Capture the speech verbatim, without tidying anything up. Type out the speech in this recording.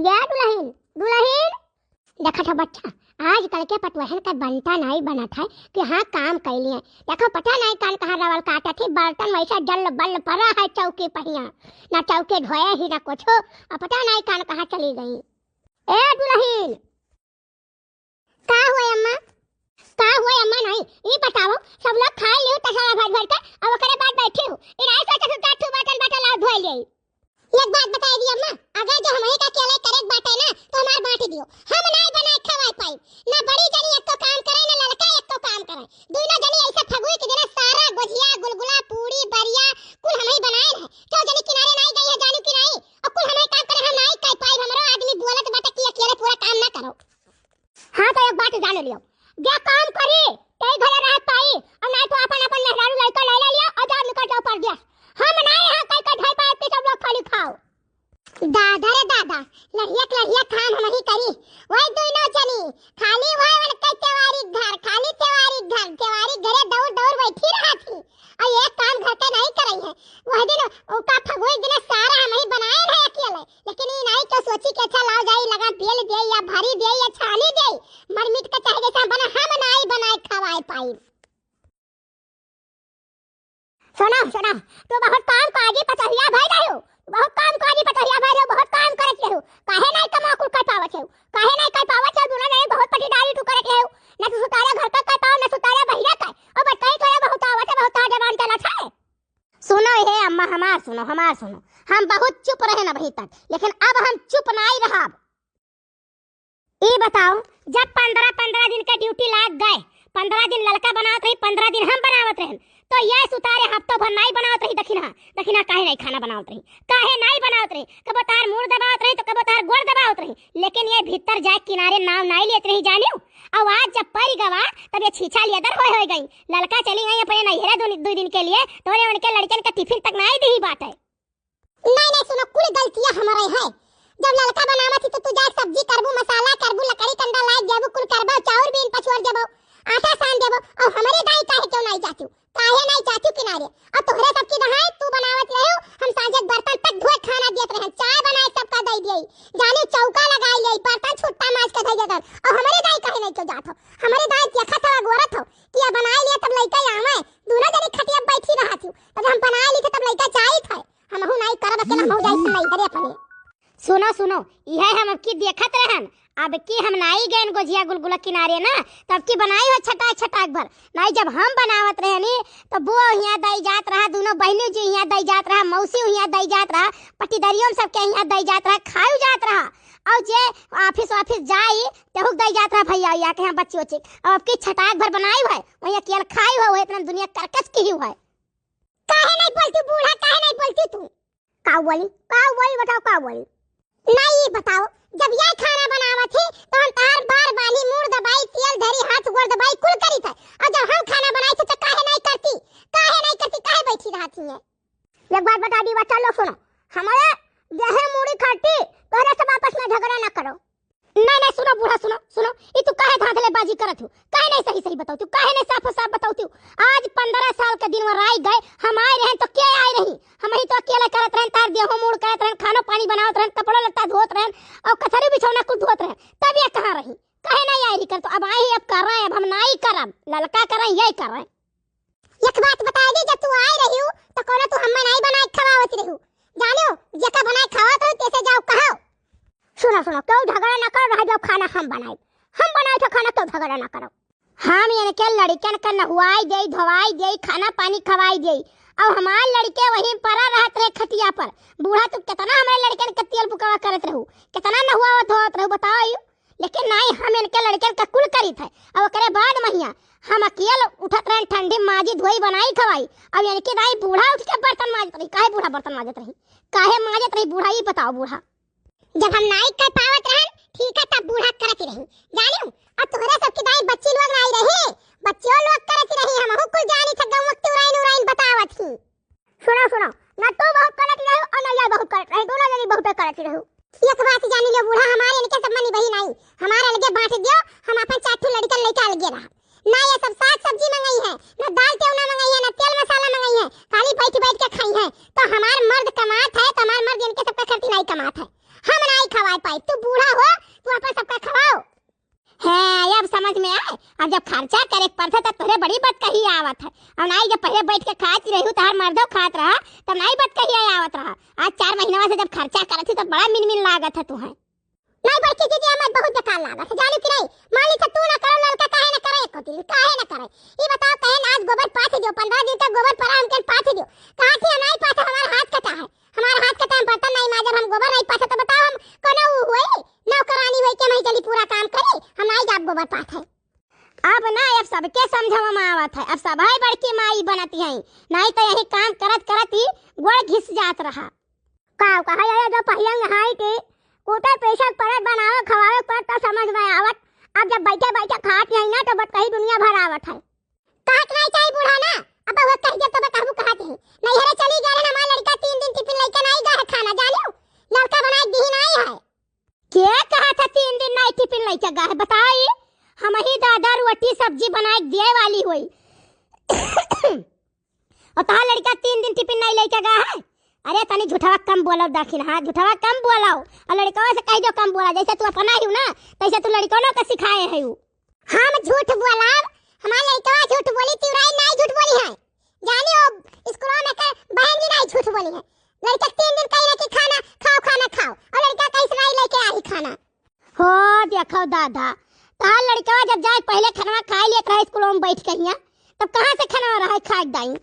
या दुलहिन, दुलहिन। देखत हो बच्चा, आजकल के पतोहन का बनता नाई बनत है कि हाँ काम कैलिए। देखो पता नाई कान कहाँ रवल काटत ही, बर्तन वैसा जल बल पड़ा है चौकी पहिया, ना चौकी धोए ही ना कुछ, और पता नाई कान कहाँ चली गई। ए दुलहिन, का हुआ अम्मा? का हुआ अम्मा? नहीं, ई बताओ, सब लोग खा लियो तसला भर भर के, अब ओकरे बाद बैठी हो। ई नहीं सोचत हो, चार ठो बर्तन बाटल और धोए ले। एक बात बताई दी अम्मा, अगर जो हमही का अकेले करे के बाटे ना, तो हमार बांट दियो। हम नहीं बनाए खवाए पाई। ना बड़ी जनी एक तो काम करे, ना लड़का एक तो काम करे। दोनों जनी ऐसे फगुई के दिने सारा गोझिया, गुलगुला, पूड़ी, बरिया, कुल हमही बनाए रहे। क्यों जनी किनारे नहीं गई है, जानू कि नहीं? और कुल हमही काम करे, हम नहीं कर पाई। हमरो आदमी बोलत बाटे कि अकेले पूरा काम ना करो। हाँ, तो एक बात जान लियो, जे काम करी, तेई घरे रह पाई, और नहीं तो अपन, अपन मेहरारू लइका ले, ले लियो और जाओ निकल जाओ परदेस। हम नहीं यहाँ कई का ढाई पाए कि सब लोग खाली खाओ। दादा रे दादा, लड़िया के लड़िया काम हम ही करी। वही दोनों जनी, खाली वही उनके तेवारी घर, खाली तेवारी घर, तेवारी घरे दौड़ दौड़ बैठी रहा थी। और ये काम घर के नहीं करई है। वह दिन उनका फगुई दिन सारा हम ही बनाए रहे अकेले। लेकिन ई नाई के सोची के अच्छा लाओ जाई, लगा बेल दे या भरी दे या छानी दे, मरमिट के चाहे जैसा बना, हम नाई बनाए खवाए पाई। सुनो, सुनो, तू बहुत काम काजी पतोहिया भई रही हो, बहुत काम काजी पतोहिया भई रही हो, बहुत काम करत रही हो, काहे नाई कमा कुल कर पावत हो, काहे नाई कर पावत हो, दुनो जने बहुत पटीदारी तू करत रही हो, न तू सुतारे घर का कर पाओ, न सुतारे बहिरा का, और बतकही थोड़ा बहुत आवत है, बहुत जबान चलत है। सुनो हे अम्मा, हमार सुनो, हमार सुनो, हम बहुत चुप रहे न अबही तक, लेकिन अब हम चुप नाई रहब। ई बताओ, जब पन्द्रह पन्द्रह दिन के ड्यूटी लाग गए, पन्द्रह दिन ललका बनावत रही, पन्द्रह दिन हम बनावत रहन, तो ये सुतारे हफ्तो भर नाई बनावत रही दखिनहा, दखिनहा काहे नाई खाना बनावत रही, काहे नाई बनावत रही, कबो तार मूड़ दबावत रही तो कबो तार गोड़ दबावत रही, लेकिन ये भीतर जाए किनारे नाव नाई लेत रही जानियो। और आज जब परि गवा, तब ये छीछा लियदर होए होए गई। ललका चली गई अपने नैहरे दो, दो दिन के लिए, तो उन्हें उनके लड़कन का टिफिन तक नाई दी बाटे। नहीं, नहीं, सुनो, कुल गलतियाँ हमरे है। जब ललका बनावत ही तो तू जाए सब्जी करबू, मसाला करबू, लकड़ी कंडा लाए देबू, कुल करबो, चाउर बीन पछोर देबो, आटा सान देबो, और हमरे दाई काहे क्यों नहीं जाती? काहे नहीं चाचू किनारे? और तोहरे सबकी दहाई तू बनावत रहे हो, हम सांझे बर्तन तक धोए खाना दियत रहे, चाय बनाए सबका दे दिए। जाने चौका लगाई ले, बर्तन छुट्टा माज के धई देतन। और हमरे दाई काहे नहीं क्यों जात हो? हमरे दाई देखत हो, अगोरत हो कि अब बनाए लिए तब लइका आवे, दोनों जने खटिया बैठी रहत हो, तब हम बनाए ली तब लइका जाइत है। हमहू नाई करब अकेला, हमहू जाइत है नैहरे अपने। सुनो, सुनो, इहे हम अब की देखत रहन, अब की हम नाई गएन गोझिया गुलगुला किनारे ना, तब की बनाई हो छटाक छटाक भर। नाई जब हम बनावत रहनी, तो बुआ हियाँ दई जात रहा, दोनों बहिनी जी हियाँ दई जात रहा, मौसी हियाँ दई जात रहा, पटीदरियों सबके हियाँ दई जात रहा, खायु जात रहा। और जे ऑफिस वाफिस जाई, तेहुक दई जात रहा भैया, या के यहाँ बच्ची उच्ची। और अब की छटाक भर बनाई है, वही अकेल खाई है, वही इतना दुनिया करकस की ही है। काहे नहीं बोलती बूढ़ा, काहे नहीं बोलती तू? का बोली, का बोली, बताओ, का बोली? नहीं, ये बताओ, जब ये खाना बनावत ही, तो हम तार बार बानी, मूड़ दबाई, तेल धरी, हाथ गोड़ दबाई, कुल करी थे। और जब हम खाना बनाई थे, तो काहे नहीं करती? काहे नहीं करती? काहे बैठी रहती है? एक बात बता दी, बच्चा लोग सुनो, हमारे देहे मूड़ी खट्टी, तोहरे सब आपस में झगड़ा ना करो। नहीं, नहीं, सुनो बूढ़ा, सुनो, सुनो, ई तू काहे धांधलेबाजी करत हो? काहे नहीं सही सही बताओ तू? काहे नहीं साफ साफ बताओ तू? आज पन्द्रह साल के दिन वर आई गए, हम आए रहन तो के आए रही? हम ही तो अकेले करत रहन, तार देहो मूड़ करत रहन, खानो पानी बनावत रहन, कपड़ो लत्ता धोत रहन, और कथरी बिछौना कुल धोत रहन, तब ये कहाँ रही? काहे नहीं आई रही कर? तो अब आई, अब कर रहे हैं, अब हम नहीं करब, ललका कर रहे हैं, यही कर रहे हैं। एक बात बताई दी, जब तू आए रही हो, तो कोनो तू हम्मे नहीं बनाए खवावत रही हो। जानो, जेका बनाए खवावत रहो, तेसे जाओ कहो। सुनो, सुनो, क्यों झगड़ा ना करो, रह जाओ, खाना हम बनाए, हम बनाए तो खाना, क्यों झगड़ा ना करो। हम इनके लड़कन का नहवाई देई, धोवाई देई, खाना पानी खवाई देई, और हमार लड़के वहीं परा रहत रहे खटिया पर। बूढ़ा, तू कितना हमारे लड़कन का तेल बुकावा करत रहू, कितना नहवावत धोवत रहू, बताओ यू। लेकिन नाई, हम इनके लड़कन का कुल करीत है। और ओकरे बाद महिया हम अकेल उठत रहन, ठंडी माजी धोई बनाई खवाई। अब इनके नाई, बूढ़ा उठ के बर्तन माजत रही। काहे बूढ़ा बर्तन माजत रही? काहे माजत रही बूढ़ा, ई बताओ बूढ़ा। जब हम नाई कर पावत रहन, ठीक है, तब बूढ़ा करत रही। जानियो, अब तोहरे सबके दाई बच्ची लोग नाई रही, बच्चियों लोग करत रही। हमहू कुल जानी थे, गौवा के उराइन उराइन बतावत ही। सुनो, सुनो, ना तू बहुत करत रहो और ना ये बहुत करत रहे, दोनों जनी बहुत करत रहो। एक बात जानी लो बूढ़ा, हमारे इनके सब मनी बही नाई, हमारे अलगे बांट दियो, हम अपन चार ठो लड़कन लेके अलगे रहा। ना ये सब साग सब्जी मंगाई है, ना दाल तेवना मंगाई है, ना तेल मसाला मंगाई है, खाली बैठ बैठ के खाई है। तो हमार मर्द कमात है, तो हमार मर्द इनके सबका खर्ची नाई कमात है, हम नाई खवा पाई, तू बूढ़ा हो, तू अपन सबका खवाओ। है, अब समझ में आए। अब जब खर्चा करे के पड़त है, तब तोहरे बड़ी बतकही आवत है। और नाहीं, जब पहले बैठ के खात रही, तोहार मर्दो खात रहा, तब नाहीं बतकही आवत रहा। आज चार महीनवा से जब खर्चा करत ही, तब बड़ा मिनमिन लागत है तुहैं। नाहीं बड़की दीदी, हमें बहुत बेकार लागत है, जानी कि नाहीं? मान ली तो तू ना करो, लड़का काहे ना करे एको दिन, काहे ना करे? ई बताओ, कहे ना आज गोबर पाथ दियो, पन्द्रह दिन तक गोबर पड़ा, हमके पाथ दियो। कहा थी हम नाहीं पाथ, हमारा हाथ कटा है, हमारा हाथ कटा, हम बर्तन नाहीं माजब, हम गोबर नाहीं पाथ, तो बताओ हम कोनो उ हुई, नौकरानी हुई कि हम ही चली पूरा काम करी, हम नाहीं जाब गोबर पाथ है। अब ना, अब सबके समझवा में आवत है, अब सब है बड़की माई बनत है, नाहीं तो यही काम करत करत ही गोड़ घिस जात रहा। का कहा जाए, जो पहियंग हाई के कूटे पीसे के पड़त, बनावे खवावे के पड़त, तो समझ में आवत। अब जब बैठे बैठे खात नहीं ना, तो बतकही दुनिया भर आवत है। कहत नहीं चाहिए बूढ़ा ना, अब वो कह दिया तो कहबू कहत ही। नैहरे चली गए ना, हमार लड़का तीन दिन टिफिन लेके नहीं गए है खाना, जानियो, लड़का बनाए दी नहीं है। के कहा था तीन दिन नहीं टिफिन लेके गए है, बताई? हम ही दादा रोटी सब्जी बनाए दिए वाली हुई। और तोहार लड़का तीन दिन टिफिन नहीं लेके गया है? अरे तनी झूठवा कम बोलो दखिन, हाँ, झूठवा कम बोलो। और लड़कवा से कह दो कम बोला, जैसे तू अपना ही हो ना, तैसे तू लड़कनों के सिखाए है उ। हम झूठ बोलब? हमार लड़कवा झूठ बोली, तिवराई नहीं झूठ बोली है। जानी हो, स्कूल में के बहन जी नहीं झूठ बोली है। लड़का तीन दिन कही ना कि खाना खाओ, खाना खाओ, और लड़का कहीं से नहीं लेके आई खाना। हो देखो दादा, तोहार लड़कवा जब जाए पहले खाना खाए लेत रहा स्कूल में बैठ के हियाँ, तब कहाँ से खाना रहा खाए दाई?